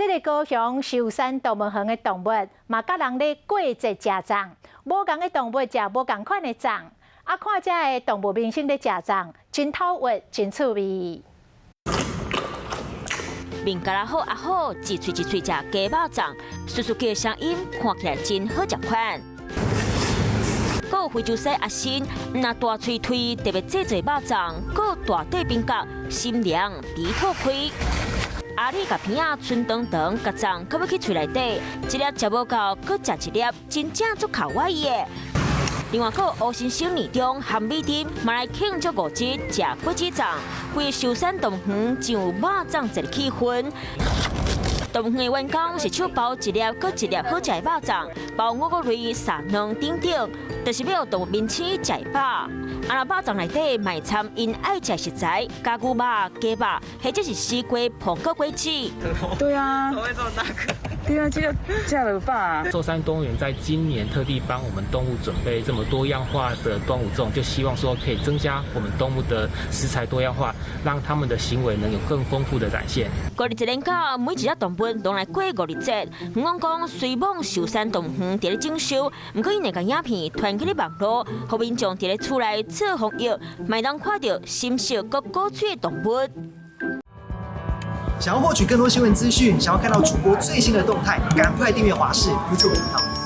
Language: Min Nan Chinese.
這个高雄壽山動物園的動物，嘛佮人咧過節食粽，無仝的動物食無仝款的粽。啊，看遮的動物明星咧食粽，真討悅，真趣味。面頰仔好啊好，一喙一喙食雞肉粽，簌簌叫的聲音看起來真好食款。閣有非洲獅阿新，毋但大喙推特別製作肉粽，閣有大塊餅角，心涼鼻吐開。阿里共鼻仔賰長長，共粽囥欲去喙內底，一粒食無夠，閣食一粒，真正足卡哇伊的。另外，閣有烏猩猩年中韓美珍嘛來慶祝五節食果子粽，規个壽山動物園真有肉粽節的氣氛。動物園的員工是手包一粒閣一粒好食的肉粽，包五穀類、撒卵等等，就是欲予動物明星食會飽。啊，若肉粽內底嘛會摻𪜶愛食食材，加牛肉、雞肉，或者是西瓜、蘋果果子。對啊，怎麼會這麼大顆？對啊，這個食落飽。壽山動物園在今年特地幫我們動物準備這麼多樣化的端午粽，就希望說可以增加我們動物的食材多樣化，讓他們的行為能有更豐富的展現。五日一連假，每一隻動物攏來過五日節。園方講，雖罔壽山動物園佇咧整修，毋過𪜶會共影片傳去咧網路，予民眾佇咧厝內做防疫，嘛會當看著深色閣古喙的動物。想要獲取更多新聞資訊，想要看到主播最新的動態，趕快訂閱華視 YouTube 頻道。